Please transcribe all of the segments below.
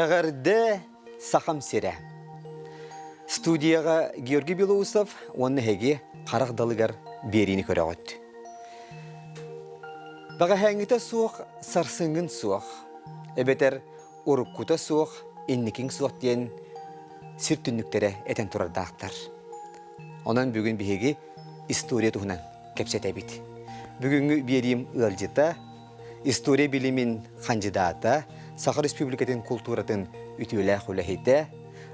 Эҕэрдэ Сахам сирэ. Студияҕа Георгий Белоусов уонна эһиги харах далыгар биэриини көрөҕүт. Бэҕэһээҥҥитэ суох сарсыҥҥын суох, эбэтэр уруккута суох инникиҥ суох диэн сир түннүктэрэ этэн турардаахтар. Онон бүгүн биһиги история туһунан кэпсэтэбит. Бүгүҥҥү биэриим ыалдьыта история билимин хандьыдаата, Саха Республикатын култууратын үтүөлээх үлэһитэ,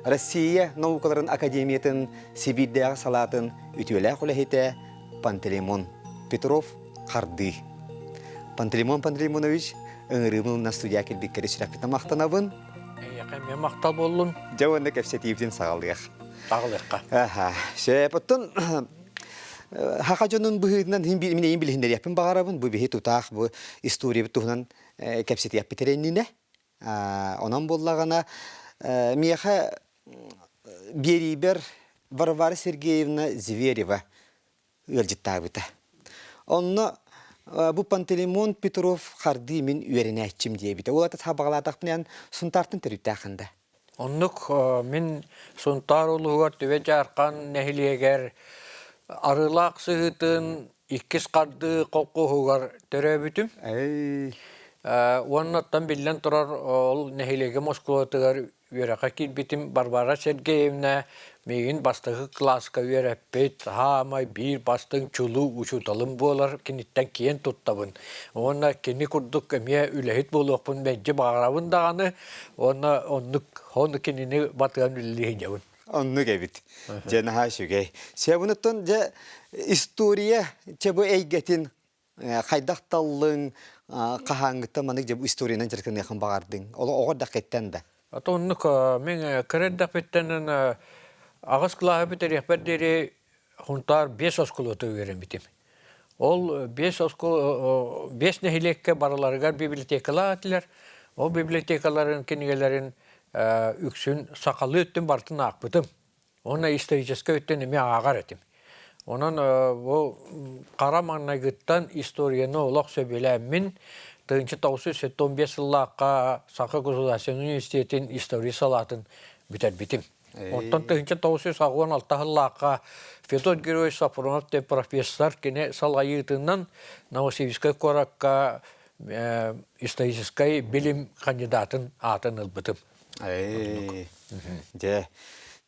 Россия наукаларын академиятын Сибиирдээҕи салаатын үтүөлээх үлэһитэ Пантелеймон Петров Хардыы. Пантелеймон Пантелеймонович, ыҥырыыбын уонна студия кэлбиккэр сүрэхпитин махтанабын. Эйиэхэ эмиэ махтал буоллун. Дьэ уонна кэпсэтиибитин саҕалыах. Саҕалыахха. Аха. Сөп. Оттон Хаха дьонун быһыытынан мин эйин билиһиннэриэхпин баҕарабын. Бу биһи тутаах бу историябыт туһунан кэпсэтиэхпит эрэ иннинэ. Онон буоллаҕына миэхэ биэриибэр Варвара Сергеевна Зверева ыалдьыттаабыта. Онно бу Пантелеймон Петров хардыы мин үөрэнээччим диэбитэ. Ол ата сабаҕалаатахпына Сунтаартан төрүттээххин да. Оннук мин Сунтаар улууһугар Түбэ Дьаархан нэһилиэгэр Арыылаах сыһыытын иккис хардыы холкуоһугар төрөөбүтүм. Уонна оттон биллэн турар ол нэһилиэгим оскуолатыгар үөрэххэ киирбитим. Варвара Сергеевна миигин бастакы кылааска үөрэппит, саамай биир бастыҥ чулуу учууталым буолар, киниттэн киэн туттабын. Уонна кини курдук эмиэ үлэһит буолуохпун мэлдьи баҕарабын даҕаны, уонна оннук ону кинини батыһан үлэлии сылдьабын. Оннук эбит. Дьэ наһаа үчүгэй. Себунуттан дьэ история чэ бу эйгэтин хайдах таллыҥ, хаһааҥҥыттан маннык дьэ бу историянан дьарыктаныаххын баҕардыҥ? Ол оҕо эрдэххиттэн да? Ото оннук мин кыра эрдэхпиттэн аҕыс кылааһы бүтэриэхпэр диэри Хунтаар биэс оскуолата үөрэммитим. Ол биэс оскуола биэс нэһилиэккэ барыларыгар библиотекалаах этилэр. Ол библиотекаларын кинигэлэрин үксүн сахалыы өттүн барытын аахпытым. Уонна историческай өттүн эмиэ ааҕар этим. Онон бу хара маҥнайгыттан историяны олох сөбүлээммин, 1975 сыллаахха Саха государственнай университетин история салаатын бүтэрбитим. Оттон 1986 сыллаахха Федот Георгиевич Сафронов диэн профессор кини салайыытынан Новосибирскай куоракка историческай билим кандидатын аатын ылбытым. Дьэ,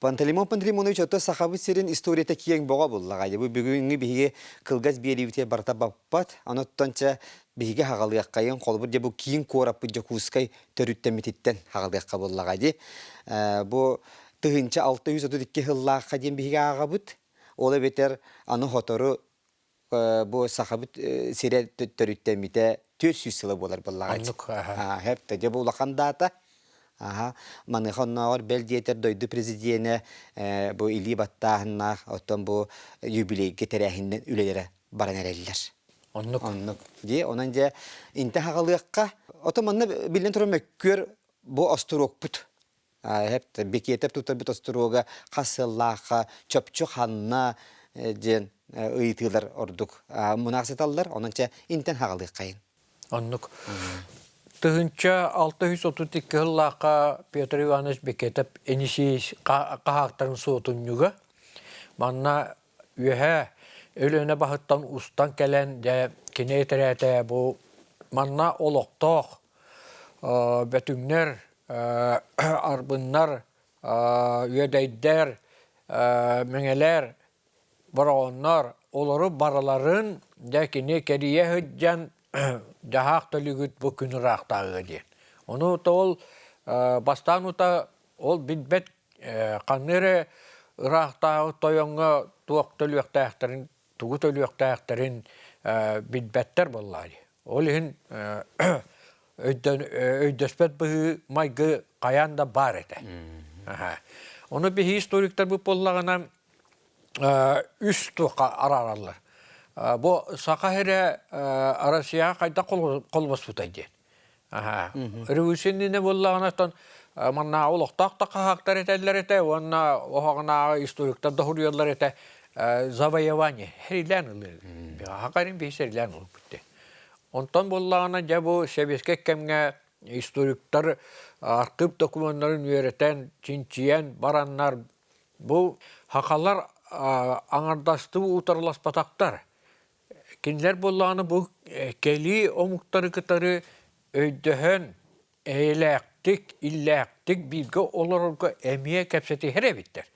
Пантелеймон Пантелеймонович ото Сахабыт сирин историята киэҥ боҕо буллаҕа. Бу бүгүҥҥү биһиги кылгас биэриибитигэр барыта баппат. Оноттон чэ биһиги хаҕалыаххайын холобур дьэ бу киин куораппыт Дьокуускай төрүттэммититтэн хаҕалыахха буоллаҕа дии. Бу 1632 сыллаахха диэн биһиги ааҕабыт. Ол эбэтэр аны хотору бу Сахабыт сирэ төрүттэммитэ 400 сыла буолар буоллаҕа. Оннук. Хэп дьэ бу улахан даата. Аха. Маныаха оннооҕор бэл диэтэр дойду президенэ бу илии баттааһыннаах, оттон бу юбилейгэ тэрээһиннэн үлэлэрэ баран эрэллэр. Оннук. Оннук. Дии, онон дьэ интэ хаҕалыахха. Ото манна биллэн турар мөккүөр бу остуруокпут. Эп Бекетов туттарбыт остуруога хас сыллаахха чопчу ханна диэн ыйытыылар ордук мунаахсыталлар. Онон чэ интэн хаҕалыаххайын. Оннук. 1632 сыллаахха Петр Иванович Бекетов Енисей хаһаактарын суотунньуга. Манна Үөһээ Өлүөнэ баһыттан устан кэлэн, дьэ, кини этэрээтэ бу манна олохтоох бөтүҥнэр, арбыннар, үөдэйдэр, мэҥэлэр, бороҕоннор олору барыларын дьэ кини кэрийэ сылдьан дьаһаах төлүгүт бу күн ыраахтааҕыга диэн. Ону ол бастаан ута ол билбэт ханна эрэ ыраахтааҕы тойоҥҥо туох төлүөхтээхтэрин, тугу төлүөхтээхтэрин билбэттэр буоллаҕа дии. Ол иһин өйдөспөт быһыы майгы хайаан да баар этэ. Ону биһиги историктарбыт буоллаҕына үс туохха араараллар. Бу Саха сирэ Россияҕа хайдах холбоспутай диэн. Революция иннинэ буоллаҕына оттон маннааҕы олохтоох да хаһаактар этэллэр этэ уонна оһоҕунааҕы историктар да суруйаллар этэ завоевание сэрилээн ылыы хакарын биһи сэрилээн ылбыт. Онтон буоллаҕына дьэ бу сэбиэскэй кэмҥэ историктар Архыып докумуоннарын үөрэтэн, чинчийэн бараннар бу сахалар аҥардастыы утарыласпатахтар. Кинилэр буоллаҕына бу кэлии омуктары кытары өйдөһөн, эйэлээхтик, иллээхтик бииргэ олорорго эмиэ кэпсэтиһэр эбиттэр.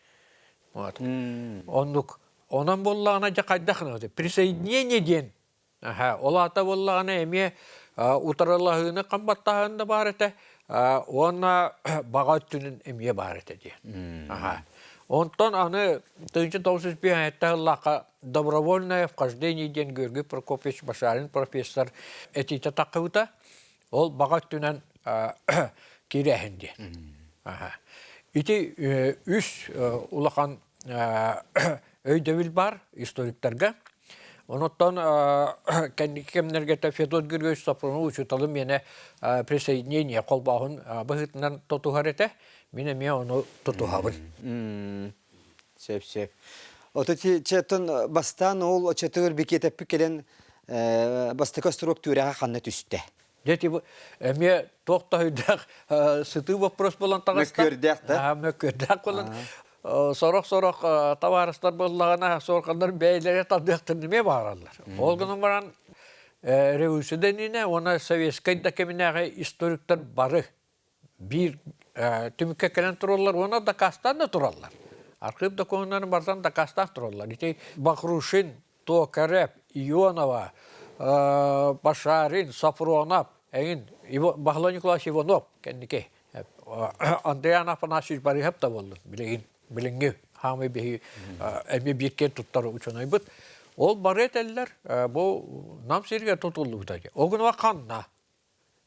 Вот. Оннук. Онон буоллаҕына дьэ хайдах присоединение диэн Ол аата буоллаҕына эмиэ утарылаһыыны хам баттааһын да баар этэ уонна баҕа өттүнэн эмиэ баар этэ диэн. Онтон аны 1905 сыллаахха добровольное вхождение диэн Георгий Прокопьевич Башарин профессор этиитэ таххыбыта. Ол баҕа өттүнэн киирээһин диэн. Ити үс улахан өйдөбүл баар историктарга. Онуттан кэнники кэмнэргэ Федот Григорьевич Сопрунов учууталым миэнэ присоединение холбооһун быһыытынан тутуһар этэ. Мин эмиэ ону тутуһабын. Сөп, сөп. Ото четтон бастаан ол очотугар бикиэтэппит кэлэн бастакы остуруок түөрэҕэ ханна түстэ? Дьэ ити эмиэ туох да өйдөөх сытыы вопрос буолан таҕыста. Мөккүөрдээх да? Мөккүөрдээх буолан сорох-сорох табаарыстар буоллаҕына суорҕаннарын бэйэлэрэ тардыахтарын эмиэ баҕараллар. Ол гынан баран революция иннинэ уонна советскай да кэминээҕи историктар бары биир түмүккэ кэлэн тураллар уонна дакаастаан да тураллар. Архыып докумуоннарын барытын дакаастаан тураллар. Ити Бахрушин, Токарев, Ионова, Башарин, Сафронов, эҥин Баһылай Николаевич Иванов кэнники Андриан Афанасьевич Барыһап да буоллун билигин билиҥҥи хаамый биһи эмиэ биир киэн туттар учуонайбыт. Ол бары этэллэр бу Нам сиригэр тутуллубута. Ол гынан ханна?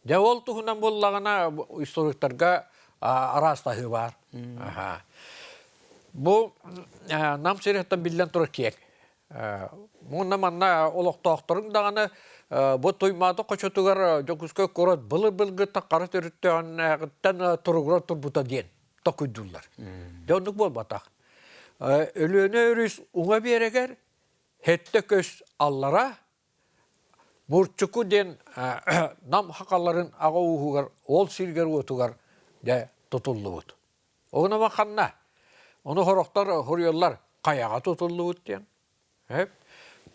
Дьэ ол туһунан буоллаҕына историктарга араастаһыы баар. Бу Нам сириттэн биллэн турар киэҥ. Уонна манна олохтоохторуҥ даҕаны бу Туймаада хочотугар Дьокуускай куорат былыр-былыргыттан хара төрүттээҕиттэн туругуран турбута диэн токуйдууллар. Дьэ оннук буолбатах. Өлүөнэ өрүс уҥа биэрэгэр Хэттэ көс аллара Мурчуку диэн Нам хахаларын аҕа ууһугар ол сиргэр-уотугар дьэ тутуллубут. Ону ханна? Ону сорохтор хоруйаллар хайаҕа тутуллубут диэн.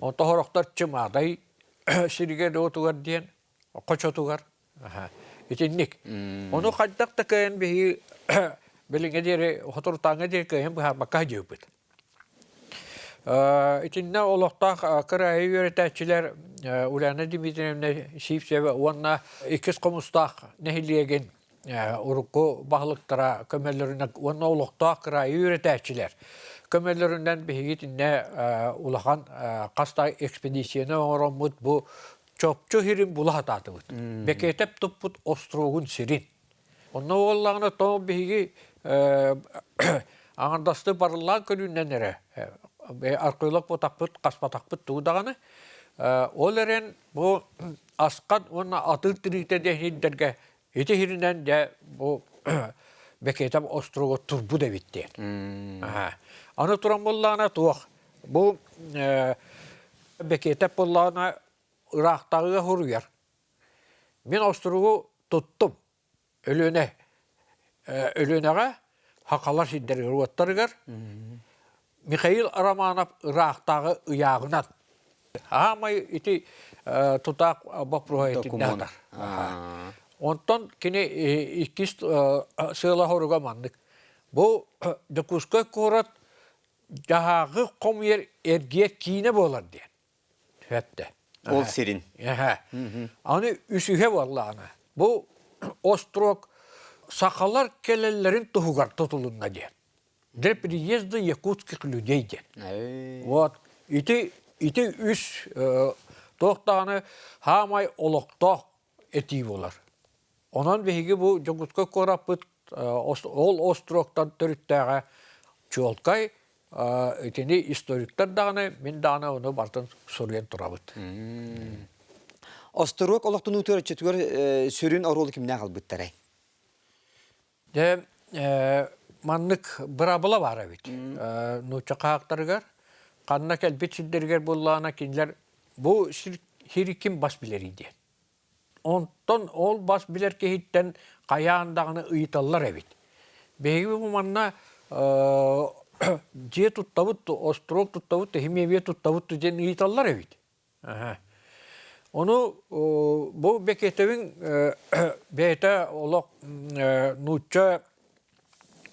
Онто сорохтор Чымаадай сиригэр-уотугар диэн хочотугар. Итинник. Ону хайдах да кыайан биһиги билиҥҥэ диэри соторутааҥҥа диэри кыайан быһаарбакка сылдьыбыппыт. Итиннэ олохтоох кыраайы үөрэтээччилэр Ульяна Дмитриевна Сивцева уонна Иккис Хомустаах нэһилиэгин урукку баһылыктара көмөлөрүнэн уонна олохтоох кыраайы үөрэтээччилэр көмөлөрүнэн биһиги итиннэ улахан хас да экспедицияны оҥороммут бу чопчу сирин була сатаатыбыт. Бэкиэтэп туппут островун сирин. Онно буоллаҕына тоҕо биһиги аҥардастыы барыллаан көрүүнэн эрэ аркыылап утахпыт, хаспатахпыт тугу даҕаны. Ол эрэн бу асхан уонна атыыр тириитэ диэн сирдэргэ ити сиринэн дьэ бу Бэкиэтэп острову турбут эбит диэн. Аны туран буоллаҕына туох бу Бэкиэтэп буоллаҕына ыраахтааҕыга суруйар. Мин остуругу туттум. Өлүөнэ Өлүөнэҕэ сахалар сирдэригэр уоттарыгар Михаил Романов ыраахтааҕы ыйааҕынан аамай ити тутаах боппуруоһа итиннэ Онтон кини иккис сыала-соруга маннык. Бу Дьокуускай куорат дьаһааҕы хомуйар эргиэр киинэ буолар диэн. Сөптө. Ол сирин. Аны үсүһэ буоллаҕына, бу острог сахалар кэлэллэрин туһугар тутулунна диэн. Для приезда якутских людей диэн. Вот. Ити, ити үс туох даҕаны хаамай олохтоох этии буолар. Онон биһиги бу Дьокуускай куораппыт ол островтан төрүттээҕэ чуолкай итини историктар даҕаны, мин даҕаны ону барытын суруйан турабыт. Остуруок олохтонуутугар өччөтүгэр сүрүн оруолу кимнээх ылбыттарай? Дьэ, маннык быраабыла баар эбит. Нуучча хаһаактарыгар ханна кэлбит сирдэригэр буоллаҕына кинилэр бу сири ким бас билэрий диэн. Онтон ол бас билэр киһиттэн хайаан даҕаны ыйыталлар эбит. Биһиги бу манна дьиэ туттабыт, острог туттабыт, химия туттабыт диэн ыйыталлар эбит. Ону бу Бекетовин бэйэтэ олох нуучча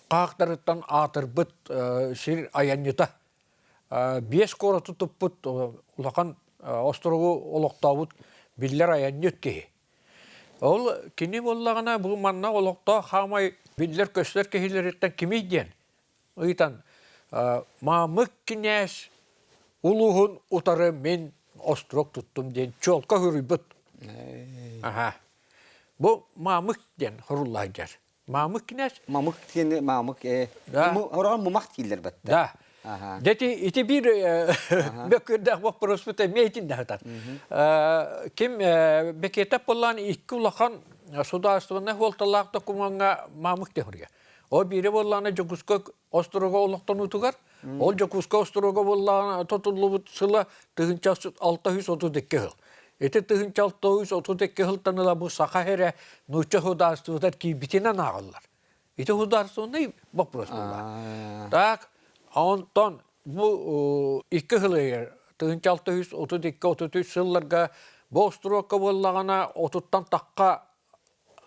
хаахтарыттан аатырбыт сир айанньыта. Биэс куораты туппут улахан остуругу олохтообут биллэр айанньыт киһи. Ол кини буоллаҕына бу манна олохтоох хаамай биллэр-көстөр киһилэриттэн кимий диэн ыйытан Маамык кинээс улууһун утары мин остуруок туттум диэн чуолка суруйбут. Аха. Бу Маамык диэн сурулла сылдьар. Маамык кинээс. Мамык диэн маамык э Да. Ороон мумах дииллэр батта. Да. Дети ити биир бөкүрдээх боппуруоспут эмиэ итиннэ сытар. Ким Бекетов буоллаан икки улахан судаарыстыбаннай суолталаах докумуоҥҥа маамык диэн суруйар. Ол биирэ буоллаҕына Дьокуускай остуруга олохтонуутугар, ол Дьокуускай остуруга буоллаҕына тутуллубут сыла 1632 сыл. Ити 1632 сылтан ыла бу саха сирэ нуучча судаарыстыбатыгар киирбитинэн ааҕыллар. Ити судаарыстыбаннай боппуруос буолла. Так, онтон бу икки сыл иһигэр 1632-33 сылларга бу остуруокка буоллаҕына отуттан тахха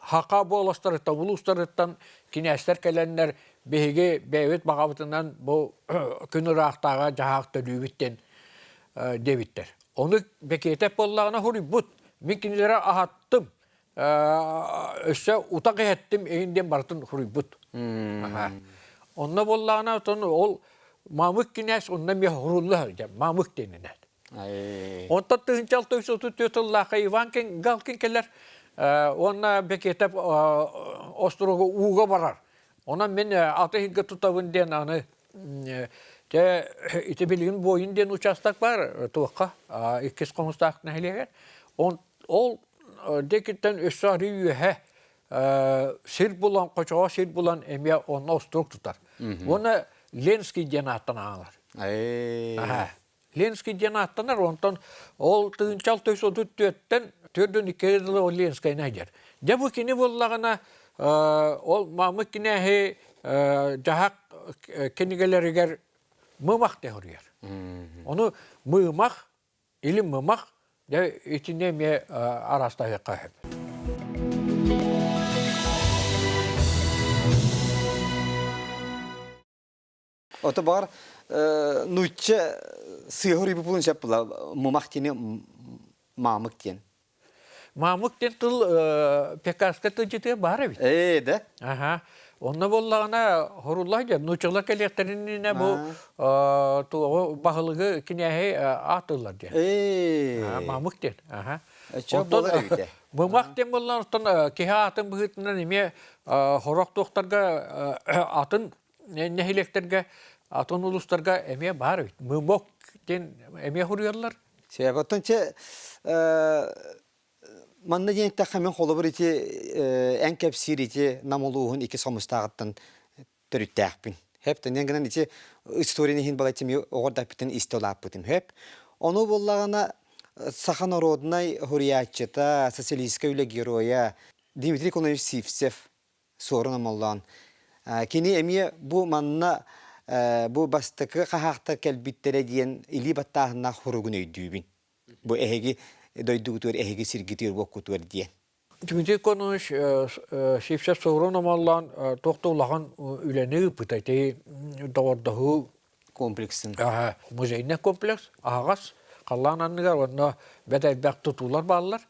Хака буоластарыттан, улуустарыттан кинээстэр кэлэннэр биһиги бэйэбит баҕабытынан бу күн ыраахтааҕа дьаһаах төлүүбүт диэн диэбиттэр. Ону Бэкиэтэп буоллаҕына суруйбут. Мин кинилэри аһаттым, өссө утах иһэттим эҥин диэн барытын суруйбут. Онно буоллаҕына отон ол Мамык кинээс онно эмиэ сурулла сылдьар, Мамык диэнинэн. Онтон 1634 сыллаахха Иван Галкин кэлэр уонна Бекетов остуругу ууга барар. Онон мин аты иһиргэ тутабын диэн аны те ити билигин буойун диэн учаастак бар туохха иккис хомустаах нэһилиэгэр. Ол диэкиттэн өссө арыы үөһэ сир булан, хочоҕо сир булан эмиэ онно остурук тутар. Уонна Ленский диэн ааттан аалар. Ленский диэн ааттанар, онтон ол 1634-тэн 42 дылы ол Ленскайны айдьар. Дьэ бу кини буоллаҕына ол Мамык кинээһи дьаһах кинигэлэригэр мымах диэн суруйар. Ону мымах или мымах дьэ итини эмиэ араастаһыахха сөп. Ото баҕар нуучча сыыһа уруйбуппун сөп була мумах диэни маамык диэн. Маамык диэн тыл пекарскай тылдьытыгар баар эбит. Ээ да. Аха. Онно буоллаҕына хорулла дьэ нууччалар кэлиэхтэринэ бу туоҕу баһылыгы кинээһи аатыллар диэн. Ээ. Маамык диэн. Аха. Чэ буолар эбит. Мымах диэн буоллаҕына оттон киһи аатын быһыытынан эмиэ хорох туохтарга атын нэһилиэктэргэ, атын улуустарга эмиэ баар эбит. Мымок диэн эмиэ суруйаллар. Сөп. Оттон чэ манна диэн эттэххэ мин холобур ити эн кэпсиир ити Нам улууһун икки хомустааҕыттан төрүттээхпин. Хөп тэнэн гынан ити историяны иһин балачча оҕордаппытын истэ улааппытым. Хөп. Ону буоллаҕына саха народнай суруйааччыта, социалистическай үлэ геройа Дмитрий Коноевич Сивцев Суорун Омоллоон. Кини эмиэ бу манна бу бастакы хаһаахтар кэлбиттэрэ диэн илии баттааһыннаах суругун өйдүүбүн. Бу эһиги дойдугутугар, эһиги сиргитигэр, уоккутугар диэн. Дмитрий Кононович Сивцев Суорун Омоллоон туох да улахан үлэни ыыппыта. Ити доҕордоһуу комплексын. Музейный комплекс аһаҕас халлаан анныгар уонна бэрт элбэх тутуулар бааллар.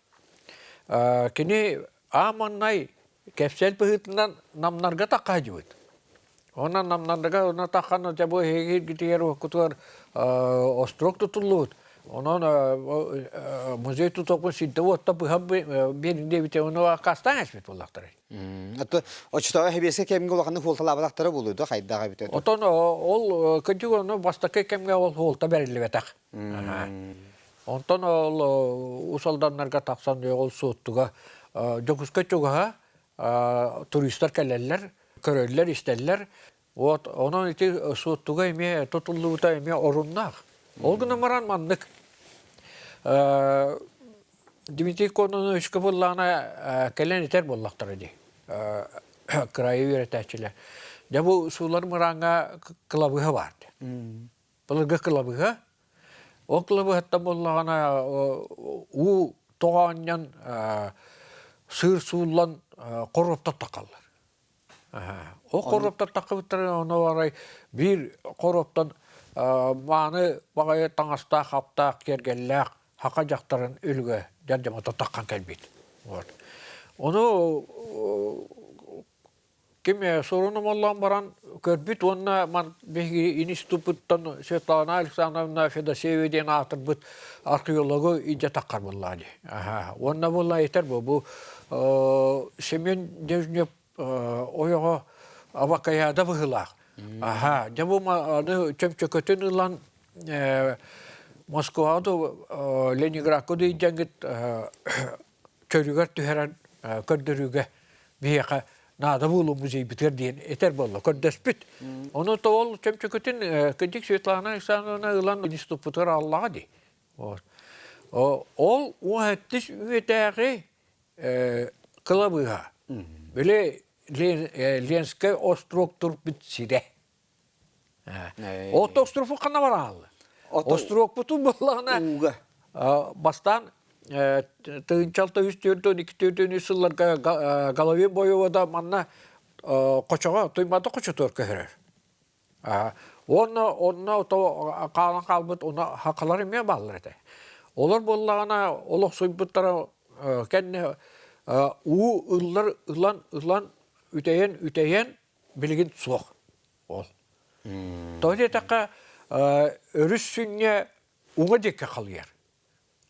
Кини аан маҥнай Кэпсэл быһыытынан намнарга таххаһдьыбыт. Онон намнарга онно таххан дьэ бу эһиги иргитигэр уоккутугар острог тутуллубут. Онон музей тутуохпун сирдэ-уотта быһан биэрин диэбитэ ону аккаастаан эспит буоллахтарай. Ото оччотооҕу сэбиэскэй кэмҥэ улаханнык суолталаабатахтара буолуо дуо хайдах эбитэ Отон ол кырдьык ону бастакы кэмҥэ ол суолта бэриллибэтэх. Онтон ол Уус Алданнарга тахсан ол Суоттуга Дьокуускай чугаһа туристар кэлэллэр, көрөллөр, истэллэр. Вот онон ити Суоттуга эмиэ тутуллубута эмиэ оруннаах. Ол гынан баран маннык Дмитрий Кононовичка буоллаҕына кэлэн этэр буоллахтара дии. Кыраайы үөрэтээччилэр. Дьэ бу суулар мырааҥҥа кылабыыһа баар. Былыргы кылабыыһа. Ол кылабыыһаттан буоллаҕына уу тоҕоонньон сыыр сууллан хоруоптар тахаллар. Ол хоруоптар таххыбыттарын ону арай биир хоруоптан мааны баҕайы таҥастаах, аптаах, киэргэллээх саха дьахтарын өлүгэ дьардьамата таххан кэлбит. Вот. Ону ким суруну моллоон баран көрбүт уонна ман биһиги институппуттан Светлана Александровна Федосеева диэн аатырбыт археологу илдьэ таххар буоллаа дии. Уонна буолла этэр бу бу Семен Дежнев ойоҕо Абакаяда быһыылаах. Аха, дьэ бу аны чөмчөкөтүн ылан Москваҕа да Ленинградка да илдьэҥҥит чөлүгэр түһэрэн көрдөрүүгэ биһиэхэ наада буолуо музейбытыгар диэн этэр буолла, көрдөспүт. Ону то ол чөмчөкөтүн кырдьык Светлана Александровна ылан институппутугар аллаҕа дии. Ол уһаттыс үйэтээҕи кылабыыһа. Били Ленскэй острог турбут сирэ. Ол острову ханна барааллар? Островпутун буоллаҕына ууга. Бастаан тыһыынчалта үс түөртөн икки түөртөн үс сылларга Головин бойобода манна хочоҕо Туймаада хочотугар көһөрөр. Уонна онно хаалан хаалбыт уна хакалар эмиэ бааллар этэ. Олор буоллаҕына олохсуйбуттара кэннэ уу ыллар ылан ылан үтэйэн үтэйэн билигин суох ол. Тоҕо диэтэххэ өрүс сүнньэ уҥа диэки халыйар.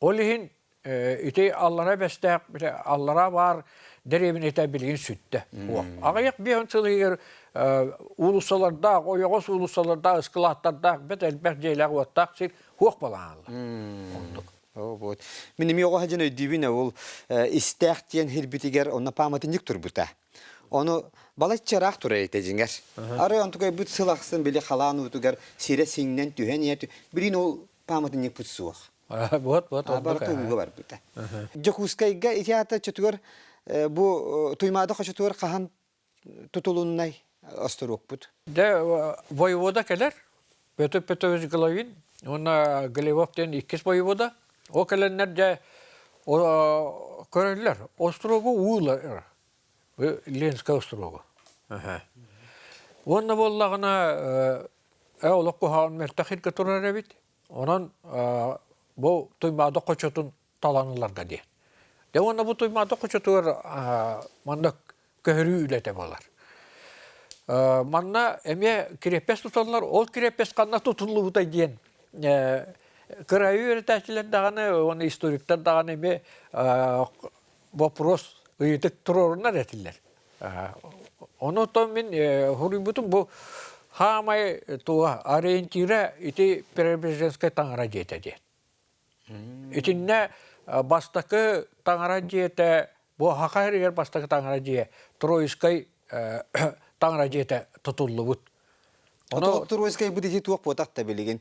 Ол иһин ити аллара бэстээх аллара баар дэриэбинэтэ билигин сүттэ. Аҕыйах биэһин сыл иһигэр уулуссалардаах, ойоҕос уулуссалардаах, ыскылааттардаах, бэт элбэх дьиэлээх-уоттаах сир суох балаһааллар. Оннук. Вот. Мин эмиэ оҕо сылдьан өйдүүбүн ол истээх диэн сирбитигэр онно пааматынньык турбута. Ону балачча ыраах турар этэ дьиҥэр. Арай онтукайбыт сыл ахсын били халаан уутугар сирэ сиҥнэн түһэн иһэ билин ол пааматынньыкпыт суох. Вот, вот, Барыта ууга барбыта. Дьокуускайга ити аата чотугар бу Туймаада хочотугар хаһан тутулуннай остуруокпут? Дьэ, воевода кэлэр. Петр Петрович Головин уонна Голевов диэн иккис воевода. Ол кэлэннэр дьэ көрөллөр. Остуруогу уулар. Ленскэй остуруогу. Уонна буоллаҕына олох куһаҕан мөлтөх сиргэ турар эбит. Онон бу Туймаада хочотун талан ыларга диэн. Дьэ уонна бу Туймаада хочотугар манна көһөрүү үлэтэ буолар. Манна эмиэ кириэппэс туталлар, ол кириэппэс ханна тутуллубутай диэн кыраайы үөрэтээччилэр даҕаны уонна историктар даҕаны эмиэ вопрос ыйытык туруорунар этилэр. Онон мин суруйбутум бу хаамай туга ориентира ити Преображенскай таҥара дьиэтэ диэн. Итиннэ бастакы таҥара дьиэтэ бу Саха сиригэр бастакы таҥара дьиэ Троицкай таҥара дьиэтэ тутуллубут. Ону Троицкай бу ити туох буотах да билигин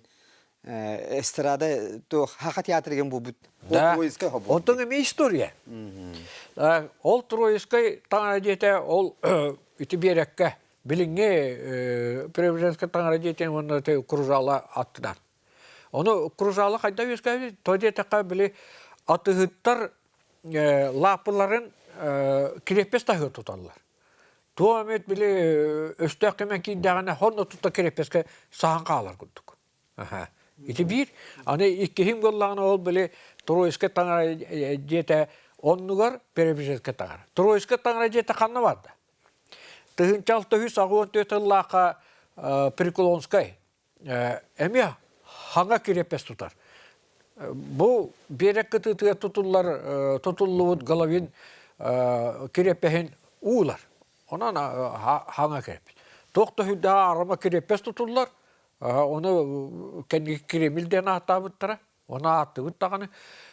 эстрада туох Саха театрыгын буолбут Да. Онтон эмиэ история. Ол Троицкай таҥара дьиэтэ ол ити биэрэккэ билиҥҥи Преображенскай таҥара дьиэтин уонна Кружала аттынан. Ону Кружала хайда үөскээбит? То диэтэххэ били атыһыттар лааппыларын кириэппэс таһыгар туталлар. Туох эмит били өстөөх кэмэ киирдэҕинэ сонно тута кириэппэскэ саһан хаалар курдук. Ити биир. Аны иккиһин буоллаҕына ол били Троицкай таҥара дьиэтэ оннугар Преображенскай таҥара. Троицкай таҥара дьиэтэ ханна барда? 1684 сыллаахха Преклонскай эмиэ хаҥа кириэппэс тутар. Бу биэрэк кытыытыгар тутуллар тутуллубут Головин кириэппэһин уулар. Онон хаҥа кириэппэс. Туох да сүрдээх аарыма кириэппэс тутуллар. Ону кэнники Кремль диэн ааттаабыттара. Ону ааттыыбыт даҕаны.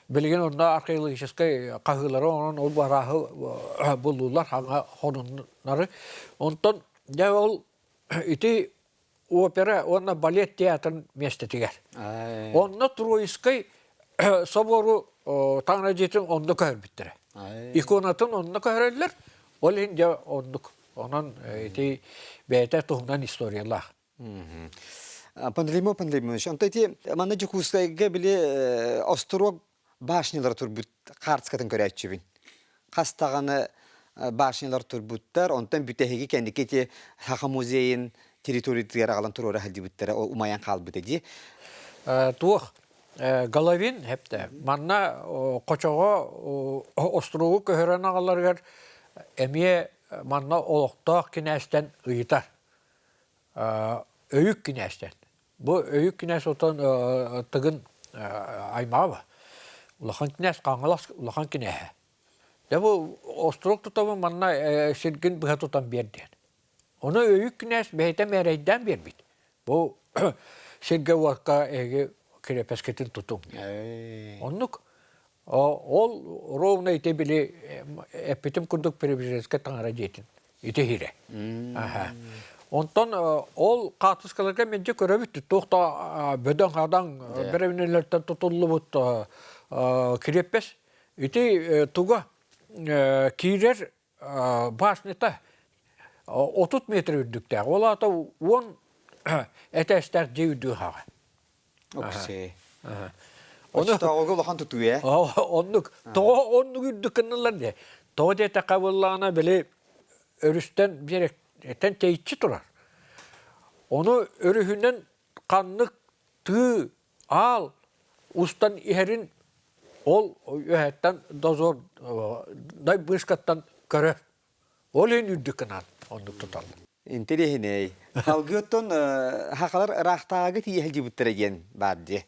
Билигин онно археологическай хаһыылары онон ол барааһы буллулар, хаҥа хонуннары. Онтон дьэ ол ити опера уонна балет театрын миэстэтигэр. Онно Троицкай собору таҥара дьиэтин онно көһөрбүттэрэ. Иконатын онно көһөрөллөр. Ол иһин дьэ оннук. Онон ити бэйэтэ туһунан историялаах. Пантелеймон Пантелеймонович, онто ити манна Дьокуускайга били остуруок башнялара турбут хаартыскатын көрөөччүбүн. Хас даҕаны башнялар турбуттар, онтон бүтэһиги кэнники ити Саха музейын территориятыгар аҕалан туруора сылдьыбыттара, ол умайан хаалбыта дии. Туох Головин эптэ манна хочоҕо остуруогу көһөрөн аҕаларыгар эмиэ манна олохтоох кинээстэн ыйытар. Өйүк кинээстэн. Бу Өйүк кинээс отон Тыгын аймаҕа улахан кинээс Хаҥалас улахан кинээһэ. Дьэ бу остуруок тутабын манна сиргин быһа тутан биэр диэн. Ону Өйүк кинээс бэйэтэ мээрэйдээн биэрбит. Бу сиргэ-уокка эһиги кириэпэскитин тутуҥ. Оннук Ол ровно ити били эппитим курдук Преображенскай таҥара дьиэтин ити иһирэ. Онтон ол хаартыскаларга мэлдьи көрөбүт туох да бөдөҥ-хадаҥ бэрэбинэлэртэн тутуллубут кириэппэс ити туга киирэр башнята 30 метр үрдүктээх. Ол аата 10 этээстээх дьиэ үрдүгү хаҕа. Оксей. Оччотооҕуга улахан тутуу ээ. Оннук. Тоҕо оннук үрдүк гыннылар диye. Тоҕо диэтэххэ буоллаҕына били өрүстэн биэрэктэн тэйиччи турар. Ону өрүһүнэн ханнык тыы аал устан иһэрин ол үөһэттэн дозор дай быыскаттан көрөр. Ол иһин үрдүк гынан оннук туталлар. Интэриэһинэй. Салгыы оттон хахалар ыраахтааҕыга тиийэ сылдьыбыттара диэн баар дии.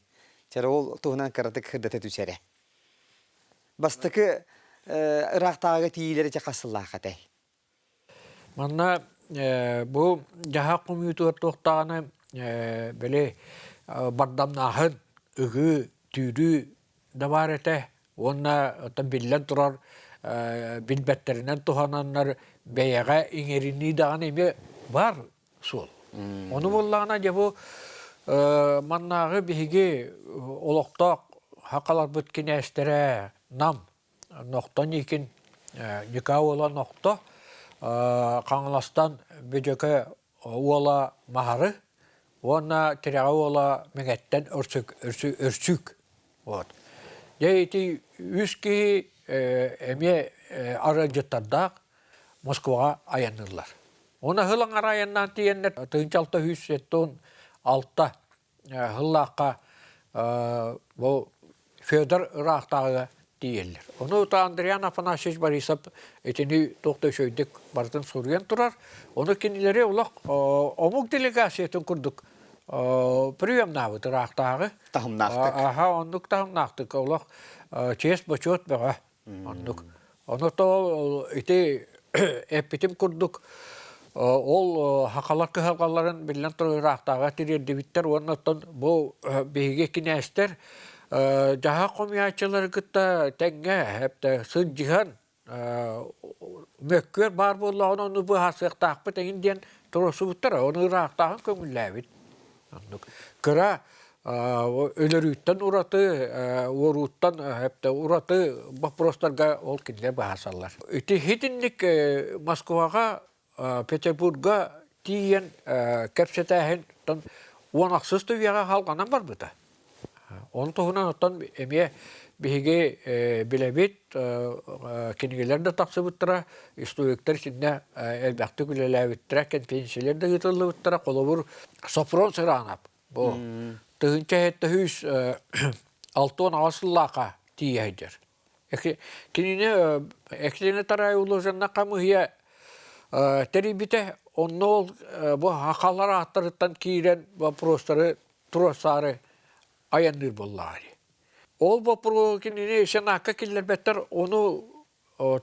Чэ ол туһунан кыратык сырдата түсэрэ. Бастакы ыраахтааҕыга тиийиилэрэ чэ хас сыллаах этэй? Манна бу дьаһаах хомуйуутугар туохтааҕына били бардамнааһын, ыгыы, түүрүү да баар этэ уонна оттон биллэн турар билбэттэринэн туһананнар бэйэҕэ иҥэринии даҕаны эмиэ баар суол. Ону буоллаҕына дьэ бу маннааҕы биһиги олохтоох хахаларбыт кинээстэрэ Нам Нохто Никин Ньыкаа уола Нохто Хаҥаластан Бөдьөкө уола Маһары уонна Тирэҕэ уола Мэҥэттэн Өрсүк Өрсүк вот. Дьэ ити үс киһи эмиэ арыалдьыттардаах Москваҕа айанныыллар. Уонна сыл аҥара айаннаан тиийэннэр 1676 сыллаахха бу Федор ыраахтааҕыга тиийэллэр. Ону Андриан Афанасьевич Борисов итини туох да үчүгэйдик барытын суруйан турар. Ону кинилэри олох омук делегациятын курдук приемнаабыт ыраахтааҕы. Таһымнаахтык. Аха, оннук таһымнаахтык олох чиэс-бочуот бөҕө. Оннук. Ону то ити эппитим курдук ол хахалар кыһалҕаларын биллэн турар ыраахтааҕа тириэрдибиттэр уонна оттон бу биһиги кинээстэр дьаһаах хомуйааччылары кытта тэҥҥэ эптэ сылдьыһан мөккүөр баар буоллаҕына ону быһаарсыахтаахпыт эҥин диэн туруорсубуттара ону ыраахтааҕын көҥүллээбит оннук кыра өлөрүүттэн ураты уорууттан ураты боппуруостарга ол кинилэр быһаарсаллар ити итинник Москваҕа Петербурга тиийэн кэпсэтээһин 16 үйэҕэ халҕанан барбыта. Ол туһунан оттон эмиэ биһиги билэбит, кинигэлэр да тахсыбыттара, историктар итиннэ элбэхтик үлэлээбиттэрэ, кэнпиэнсийэлэр да ыытыллыбыттара. Холобур, Сопрон Сыраанап бу 1768 сыллаахха тиийэ сылдьар. Кинини Екатерина Тарай Уложенна хамыыһыйа тэрийбитэ. Онно ол бу хахалар ааттарыттан киирэн вопростары туруорсаары айанныыр буоллаҕа дии. Ол боппуруоһу кинини Сенакка киллэрбэттэр, ону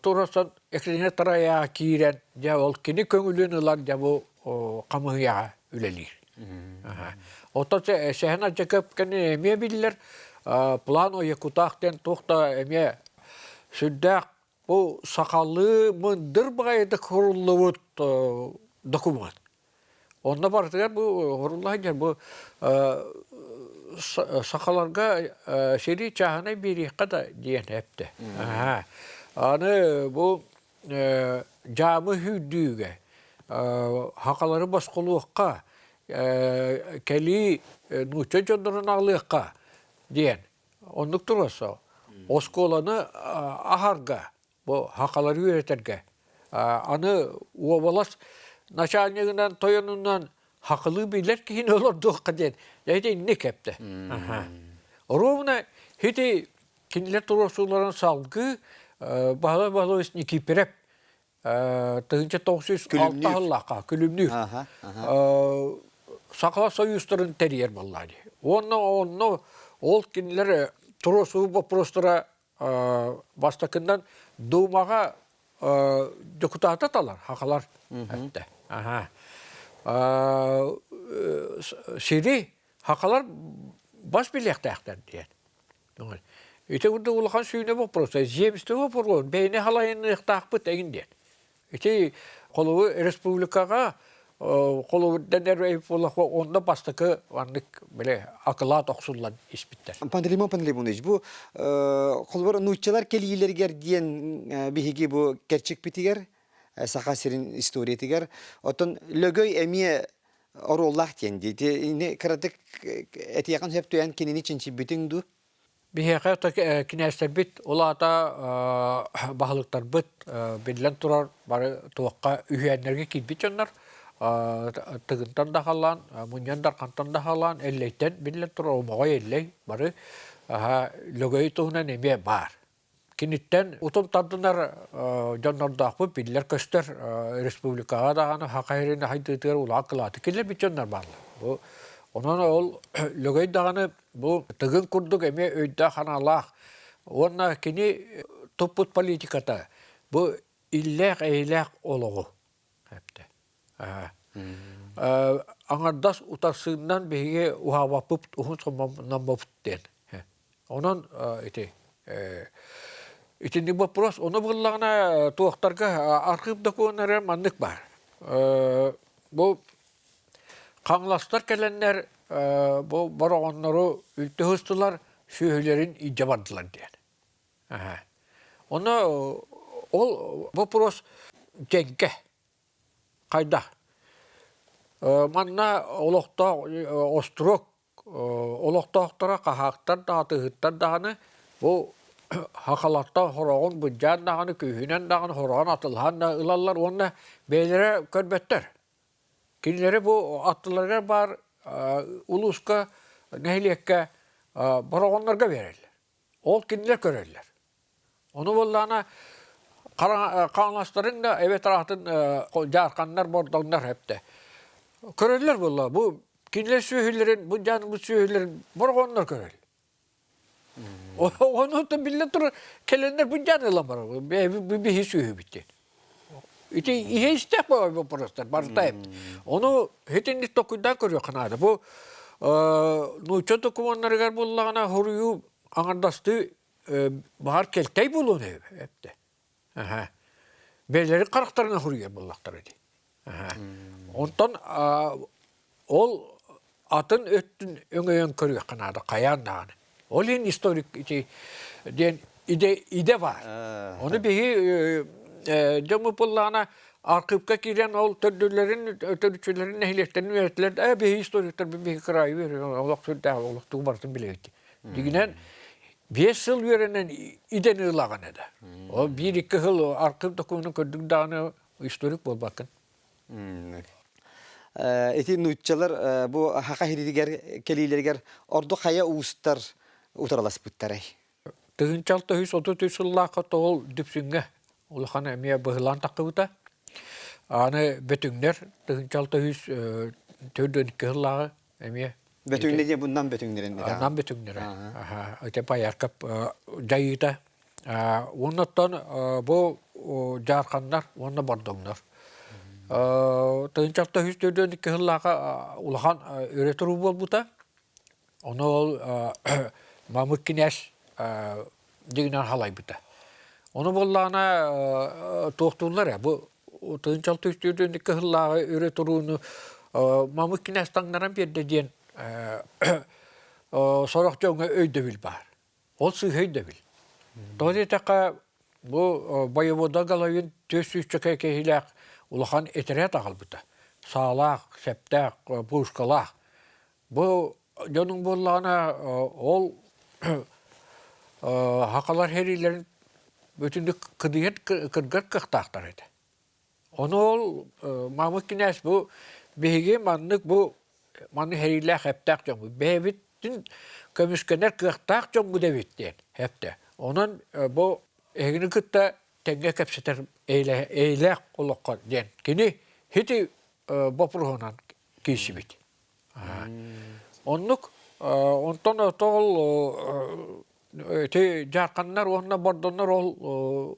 туруорсан Екатерина Тарайаҕа киирэн, дьэ ол кини көҥүлүн ылан дьэ бу хамыыһыйаҕа үлэлиир. Оттон Сэһэн Ардьакыап кэннэ эмиэ биллэр план о Якутах диэн туох да эмиэ сүрдээх бу сахалыы мындыр баҕайытык суруллубут докумуон. Онно барытыгар бу сурулла сылдьар бу сахаларга сири чааһынай биэриэххэ да диэн эптэ. Аны бу. дьаамы сүүрдүүгэ, хахалары босхолуохха, кэлии нуучча дьоннорун аҕалыахха диэн оннук туруорсар. Оскуоланы аһарга, бу хахалары үөрэтэргэ. Аны уобалас начальнигынан, тойонунан хахылыы билэр киһини олордуохха диэн ити инник эптэ. Ровно ити кинилэр туруорсууларын салгыы Баһылай Баһылович Никииппэрэп 1906 сыллаахха Күлүмнүүр Саха Союзтарын тэрийэр буоллаа дии. Уонна онно ол кинилэр туруорсуу боппуруостара бастакынан Думаҕа дьокутаата талар хахалар эттэ. Сири хахалар бас билиэхтээхтэр диэн. Ити курдук улахан сүүнэ боппуруоста земство боппуруоһун бэйэни халайыныахтаахпыт эҥин диэн. Ити холобур республикаҕа холобур дэнэр буоллахха онно бастакы маннык били акылаат охсуллан испиттэр. Пантелеймон Пантелеймонович, бу холобур нууччалар кэлиилэригэр диэн биһиги бу кэрчикпитигэр Саха сирин историятыгар оттон Лөгөй эмиэ оруоллаах диэн дии. Ини кыратык этиэхин сөп түһэн кинини чинчийбитиҥ дуу? Биһиэхэ кинээстэрбит, ол аата баһылыктарбыт биллэн турар бары туохха үһүйээннэргэ киирбит дьоннор Тыгынтан да халаан, Мунньан Дархантан да халаан, Эллэйтэн биллэн турар Омоҕой Эллэй бары Лөгөй туһунан эмиэ баар. Киниттэн утум тардынар дьоннордоохпут биллэр-көстөр республикаҕа даҕаны Саха сирин сайдыытыгар улахан кылааты киллэрбит дьоннор бааллар. Бу онон ол Лөгөй даҕаны бу Тыгын курдук эмиэ өйдөөх-санаалаах уонна кини туппут политиката бу иллээх-эйэлээх олоҕу эптэ. Аҥардас утарсыыннан биһиги уһаабаппыт уһун соммоммоппут диэн. Онон ити итинник боппуруос ону буллаҕына туохтарга архыып докумуоннара маннык баар. Бу хаҥаластар кэлэннэр бу бороҕоннору үлтү сыстылар, сүөһүлэрин илдьэ бардылар диэн. Ону ол боппуруос дьэҥкэ хайдах? Манна олохтоох остуруок олохтоохторо хаһаактар да атыыһыттар даҕаны бу хахалартан хороҕун былдьаан даҕаны күүһүнэн даҕаны хороҕун атылаһан да ылаллар уонна бэйэлэрэ көрбөттөр. Кинилэри бу аттыларыгар баар улууска, нэһилиэккэ бороҕоннорго биэрэллэр. Ол кинилэр көрөллөр. Ону буоллаҕына хаҥастарын да эбэтэр атын дьаарханнар, бордоҥнор эптэ. Көрөллөр буолла бу кинилэр сүөһүлэрин, бу дьаан бу сүөһүлэрин борҕоннор көрөл. Ону биллэн турар кэлэннэр бу дьаан ылан барар. Бу биһи сүөһүбүт диэн. Ити иһэ истээх боппуруостар барыта эбит. Ону итинник толкуйдаан көрүөххэ наада. Бу нуучча докумуоннарыгар буоллаҕына хоруйуу аҥардастыы баҕар кэлтэй буолуон эптэ. Бэйэлэрин харахтарынан хоруйар буоллахтара дии. Онтон ол атын өттүн өҥөйөн көрүөххэ наада хайаан даҕаны. Ол иһин историк ити диэн идэ идэ баар. Ону биһи дьоммут буоллаҕына архыыпка киирэн ол төрдүлэрин төрүччүлэрин нэһилиэктэрин үөрэтилэр ээ биһи историктар биһи кыраайы олох сүрдээх олохтугу барытын билэбит. Дигинэн 5 сыл үөрэнэн идэни ылаҕын этэ. Ол биир-икки сыл архыып докумуонун көрдүк даҕаны историк буолбаккын. Ити нууччалар бу Хаха сиригэр кэлиилэригэр ордук хайа уустар утарыласпыттарай? 1633 сыллаахха тоҕул Дүпсүҥҥэ улахан эмиэ быһылаан тахсыбыта. Аны Бөтүҥнэр 1642 сыллааҕы эмиэ Бөтүҥнэ диэн бу Нам Бөтүҥнэрин Нам Бөтүҥнэрэ. Ити Паяркап дьайыыта. Уонна оттон бу дьаарханнар уонна бордоҥнор. 1642 сыллааҕы улахан өрө туруу буолбута. Ону ол Мамык кинээс дьиҥинэн халайбыта. Ону буоллаҕына туохтууллар ээ бу 1642 сыллааҕы өрө турууну Мамык кинээс таҥнаран биэрдэ диэн сорох дьоҥҥо өйдөбүл баар. Ол сыыһа өйдөбүл. Тоҕо диэтэххэ. Бу воевода Головин 400 киһилээх улахан этэрээт аҕалбыта. Саалаах, сэптээх, пушкалаах. Бу дьонуҥ буоллаҕына ол хахалар сэриилэрин бүтүннүк кыдыйан кыргар кыахтаахтар этэ. Ону ол Мамык кинээс бу биһиги маннык бу маннык сэриилээх эптээх дьоммут бэйэбитин көмүскэнэр кыахтаах дьоммут эбит диэн эптэ. Онон бу эһигини кытта тэҥҥэ кэпсэтэр эйэлээх олоххо диэн кини ити боппуруоһунан киирсибит. Оннук онтон ол ити дьаарханнар уонна бордоннор ол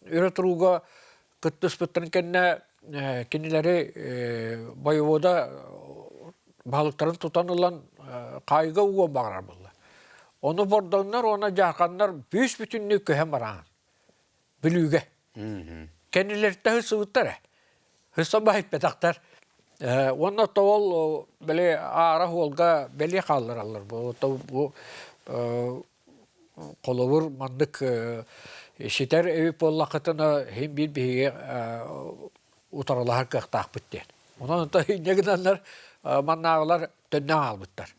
өрө турууга кыттыспыттарын кэннэ кинилэри воевода баһылыктарын тутан ылан хаайыга угуон баҕарар буолла. Ону бордоҥнор уонна дьаарханнар бүүс бүтүннүү көһөн бараан Бүлүүгэ. Кэннилэриттэн сылсыбыттар ээ. Сылсан баһыйбатахтар. Уонна ол били аара суолга бэлиэ хааллараллар. Бу холобур маннык ситэр эбит буоллаххытына син биир биһиги утарылаһар кыахтаахпыт диэн. Онон инньэ гынаннар маннааҕылар төннөн хаалбыттар.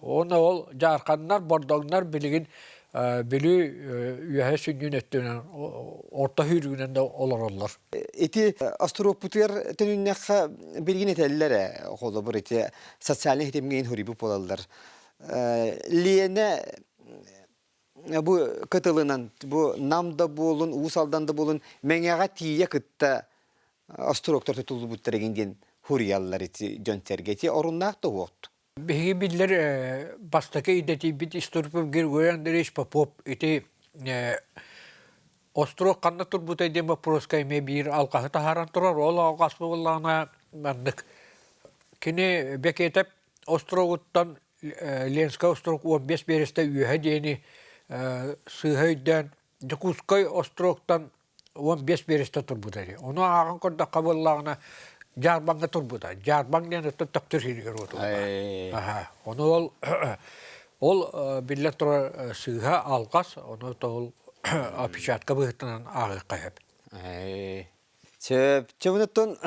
Уонна ол дьаарханнар, бордоҥнор билигин Бүлүү үөһэ сүнньүн өттүнэн орто сүүрүгүнэн да олороллор. Ити остуруокпутугар төнүннэххэ билигин этэллэр ээ, холобур ити социальнай ситимҥэ суруйбут буолаллар. Лиэнэ бу кытылынан бу Нам да буолун, Уус Алдан да буолун Мэҥэҕэ тиийэ кытта остуруоктар тутуллубуттар игин диэн хуруйаллар ити дьон-сэргэ. Ити оруннаах да уот. Биһиги биллэр бастакы идэтийбит историкпыт Григорий Андреевич Попов ити остуруок ханна турбутай диэн боппуруоска эмиэ биир алҕаһы таһааран турар. Ол алҕас буоллаҕына маннык. Кини Бекетов остуруогуттан Ленскэй остуруок 15 биэрэстэ үөһэ диэни сыыһа өйдөөн Дьокуускай остуруоктан 15 биэрэстэ турбута дии. Ону ааҕан көрдөххө буоллаҕына Дьаарбаҥҥа турбута. Дьаарбаҥ диэн оттон Төхтүр сиригэр уотулла. Аха. Ону ол ол биллэн турар сыыһа алҕас, ону ол опечатка быһыытынан ааҕыахха сөп. Сөп. Чэ, оттон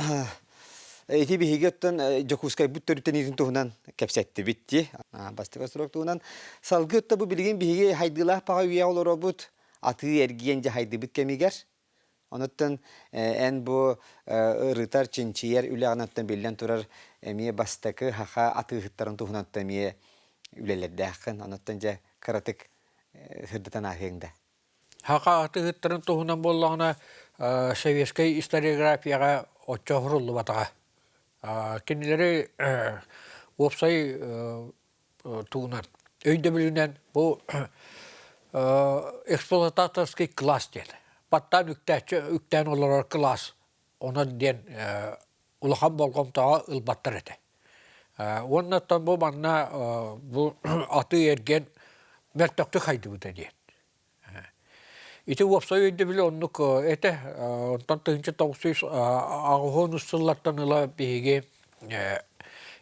ити биһиги оттон Дьокуускайбыт төрүттэниитин туһунан кэпсэттибит дии. Бастакы срок туһунан. Салгыы отто бу билигин биһиги хайдыылаах баҕа үйэ олоробут. Атыы-эргиэн дьэ хайдыбыт кэмигэр. Онуттан эн бу ырытар, чинчийэр үлэҕин биллэн турар эмиэ бастакы саха атыыһыттарын туһунан эмиэ үлэлэрдээххин. Онуттан дьэ кыратык сырдатан ааһыаҥ да. Саха атыыһыттарын туһунан буоллаҕына, советскай историографияҕа оччо уһуруллубатаҕа. Кинилэри уопсай тугунан өйдөбүлүнэн бу эксплуататорский класс диэн баттаан үктээччи үктээн олорор класс онон диэн улахан болҕомтоҕо ылбаттар этэ. Уонна оттон бу манна бу атыы-эргиэн мөлтөхтүк хайдыбыта диэн. Ити уопсай өйдөбүлү оннук этэ. Онтон 1980 сыллартан ыла биһиги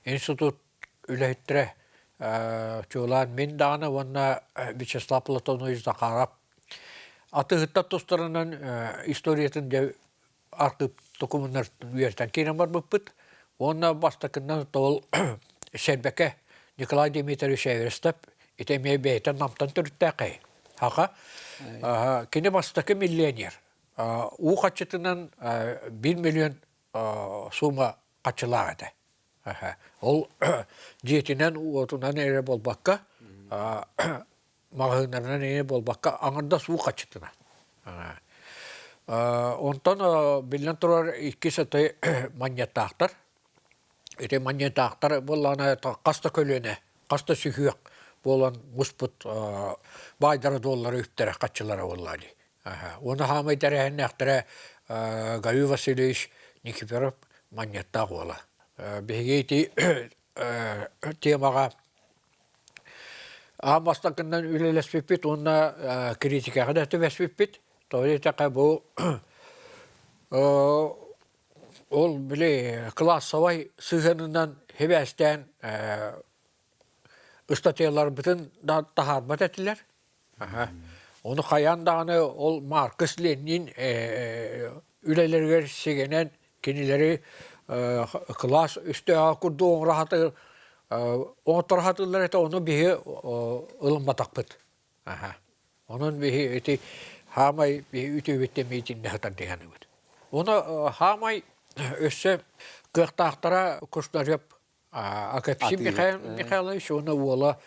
институт үлэһиттэрэ чуолаан мин даҕаны уонна Вячеслав Платонович Захаров атыыһыттар тустарынан историятын дьэ архыып докумуоннарыттан үөрэтэн киирэн барбыппыт. Уонна бастакынан ол Сэрбэкэ Николай Дмитриевич Эверстов ити эмиэ бэйэтэ Намтан төрүттээх киһи. Аха. Кини бастакы миллионер. Уу хаччытынан 1 миллион суума хаччылаах этэ. Ол дьиэтинэн уотунан эрэ буолбакка маҕаһыыннарынан эмиэ буолбакка аҥардас уу хаччытына. Онтон биллэн турар иккис эти манньыаттаахтар. Ити манньыаттаахтар буоллаҕына хас да көлүөнэ, хас да сүһүөх буолан муспут баайдара-дуоллара үптэрэ хаччылара буоллаа дии. Уонна хаамай тэрээһиннээхтэрэ Гаврил Васильевич Никифоров манньыаттаах уола. Биһиги ити темаҕа Аан бастакынан үлэлэспиппит уонна критикаҕа да түбэспиппит. Тоҕо диэтэххэ бу ол били кылаассабай сыһыанынан сибээстээн ыстатыйаларбытын да таһаарбат этилэр. Ону хайаан даҕаны ол Маркс Ленин үлэлэригэр сигэнэн кинилэри кылаас өстөөҕө курдук оҥоро сатыыр оҥотторо сатыыллар этэ, ону биһи ылымматахпыт. Онон биһи ити хаамай биһи үтүөбүттэн миитиннэ сытар дигэнибит. Ону хаамай өссө кыахтаахтара Кушнарев Акепсим Михайлович уонна уола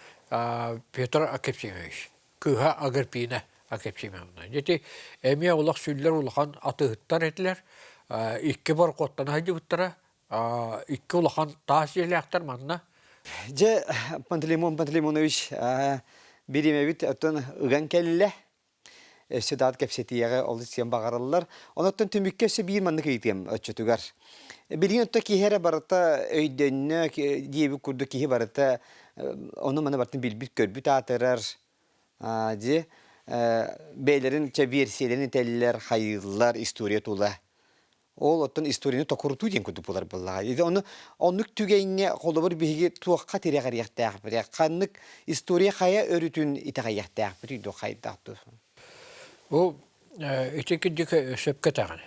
Петр Акепсимович, кыыһа Агриппина Акепсимовна. Ити эмиэ олох сүллэр улахан атыыһыттар этилэр. Икки борокуоттана сылдьыбыттара. Икки улахан таас дьиэлээхтэр манна. Дьэ, Пантелеймон Пантелеймонович, бириэмэбит оттон ыган кэллэ. Өссө даат кэпсэтиэҕи олус диэн баҕараллар. Онон түмүккэ өссө биир маннык ыйытыам оччотугар. Билигин оттон киһи эрэ барыта өйдөннө диэбит курдук киһи барыта ону-маны барытын билбит-көрбүт аатырар. Дьи бэйэлэрин чэ биэрсийэлэрин этэллэр, хайыыллар история тула. Ол оттон историяны токурутуу диэн курдук буолар буоллаҕа. Ити ону оннук түгэҥҥэ холобур биһиги туохха тирэҕириэхтээхпит, ханнык история хайа өрүтүн итэҕэйиэхтээхпит дуу хайдах дуу? Бу ити кырдьык сөпкө этэҕин.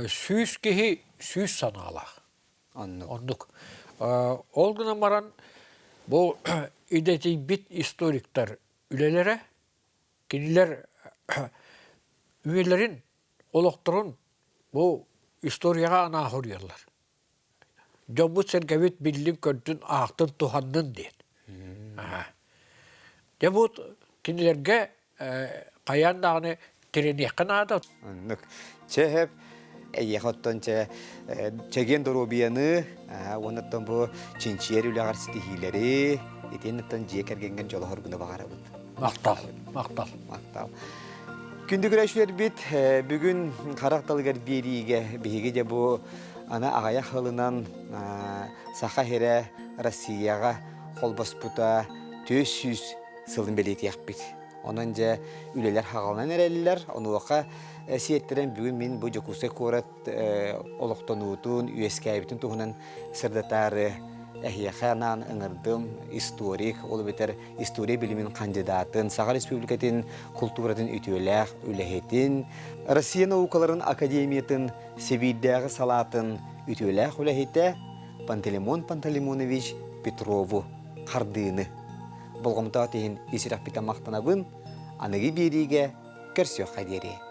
100 киһи 100 санаалаах. Оннук. Оннук. Ол гынан баран бу идэтийбит историктар үлэлэрэ кинилэр үйэлэрин олохторун бу историяҕа анаан суруйаллар. Дьоммут-сэргэбит биллин-көрдүн, аахтын, туһаннын диэн. Дьэ бу кинилэргэ хайаан даҕаны тирэниэххэ наада. Оннук. Чэ сөп. Эйиэхэ оттон чэ чэгиэн доруобуйаны уонна оттон бу чинчийэр үлэҕэр ситиһиилэри итиэннэ оттон дьиэ кэргэҥҥэр дьолоһоргуну баҕарабыт. Махтал, махтал. Махтал. Күндү көрөөччүлэрбит, бүгүн харах далыгар биэриигэ биһиги дьэ бу аны аҕыйах сылынан Саха сирэ Россияҕа холбоспута 400 сылын бэлиэтиэхпит. Онон дьэ үлэлэр хаҕаланан эрэллэр. Онуоха сиэттэрэн бүгүн мин бу Дьокуускай куорат олохтонуутун, үөскээбитин туһунан сырдатаары эһиэхэ анаан ыҥырдым историк, ол эбэтэр история билимин кандидатын, Саха Республикатын култууратын үтүөлээх үлэһитин, Россия наукаларын академиятын Сибиирдээҕи салаатын үтүөлээх үлэһитэ Пантелеймон Пантелеймонович Петрову хардыыны болҕомтоот иһин ис сүрэхпиттэн махтанабын, аныгы биэриигэ көрсүөххэ диэри.